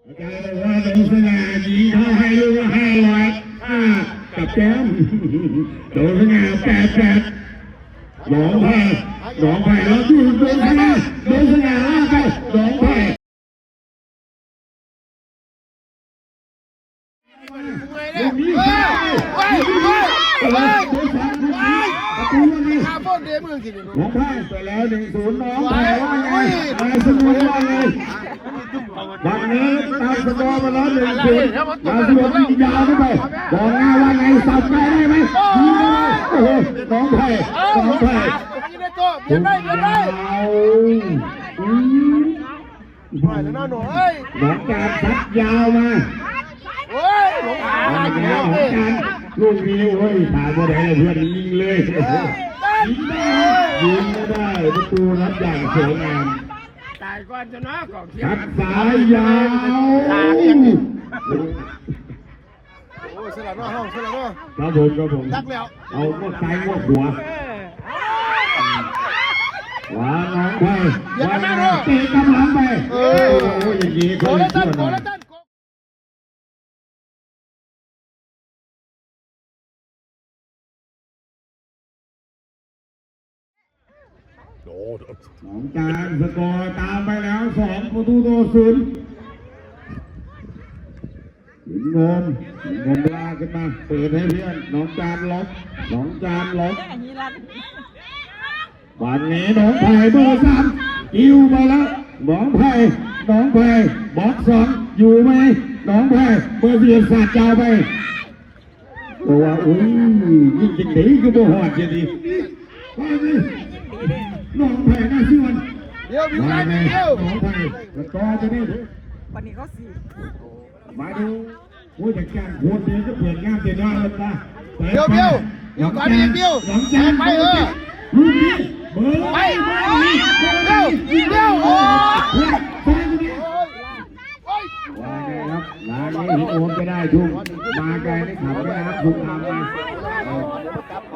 ອາຈານບອກວ່າ ໜອງສະຫງ່າຍິງເຂົ້າໃຫ້ລູກລະຫ້າຮ້ອຍ ຫ້າ ກັບແຕ້ມ ໜອງສະຫງ່າ ແປດແປດ ໜອງໄຜ່ ໜອງໄຜ່ ແລ້ວຢູ່ໜອງສະຫງ່າ ໜອງສະຫງ່າ ລາກໄປ ໜອງໄຜ່ ເອີຍ ເອີຍ ເອີຍ ເອີຍ ຫາໂພດເດ ມື້ກີ້ນີ້ ໜອງໄຜ່ໄປແລ້ວ ໜຶ່ງສູນ ໜອງໄຜ່ວ່າໄງ ນາຍສະຫງວນວ່າໄງ ບາດນີ້ຕາມສະກໍມາແລ້ວ ໜຶ່ງສູນ ນາຍສະຫງວນຍິງຍາວຂຶ້ນໄປ ບອກໜ້າວ່າໄງ ສັບໄປໄດ້ໄໝ ໂອ້ໂຫ ໜອງໄຜ່ ໜອງໄຜ່ ປຽນໄດ້ ປຽນໄດ້ ອືມ ໄປແລ້ວເນາະ ໜອງການສັດຍາວມາ ໂອ້ຍ ໜອງການ ລູກນີ້ ໂອ້ຍ ຖາມບໍ່ໄດ້ ເພື່ອນຍິງເລີຍ ຍິງໄດ້ ຍິງໄດ້ ປະຕູຮັບຢ່າງສວຍງາມ ຕາຍກ່ອນຊະເນາະ ກອງເຊຍ ສັດສາຍຍາວ ຕາຍ ໂອ້ ສະຫຼະເນາະ ເຮົາສະຫຼະເນາະ ຄັບຜົມ ຄັບຜົມ ຈັກແລ້ວ ເອົາງວກຊ້າຍງວກຂວາ ເອີ ວ່ານ້ອງໄປ ຢ່າ ວ່າ ມາເນາະ ເຕະກຳຫຼັງໄປ ເອີ ໂອ້ຍ ຢ່າງນີ້ ໂກລຕັນ ໂກລຕັນ ໜອງຈານສະກໍຕາມໄປແລ້ວ ສອງປະຕູຕໍ່ສູນ ຫຸນງມ ຫຸນງມລາກຂຶ້ນມາ ເປີດໃຫ້ເພື່ອນ ໜອງຈານລັອກ ໜອງຈານລັອກ ບາດນີ້ໜອງໄຜ່ເບີສາມ ຕິວໄປແລ້ວ ໜອງໄຜ່ ໜອງໄຜ່ ບອກສອງ ຢູ່ໄໝ ໜອງໄຜ່ ເບີສິບເອັດ ສາດຍາວໄປ ແຕ່ວ່າ ໂອ້ຍ ຍິງຈັ່ງໃດຄືບໍ່ຮອດຈັ່ງຊີ້ ວ່າໄງ ໜອງໄຜ່ນາຊິວັນ ດຽວ ວ່າໄງ ດຽວ ໜອງໄຜ່ ແລ້ວຕໍ່ຈາກນີ້ ບັດນີ້ເຂົາຊິ ມາດູ ໂອ້ຍ ຈາກການໂຄດນີ້ກໍເປີດງາມແຕ່ນ້ອຍແລ້ວຕາ ດຽວ ດຽວ ດຽວກ່ອນ ດຽວ ດຽວ ໜອງຈານ ໄປ ເອີ ລູກນີ້ ເບີ ໄປ ເບີ ດຽວ ດຽວ ໂອ້ຍ ວ່າໄງຄັບ ມາໄງ ໂອມຈະໄດ້ທຸກ ມາໄກໃນຂັນແມ່ນ້ຳສົງຄາມມາ ເອີ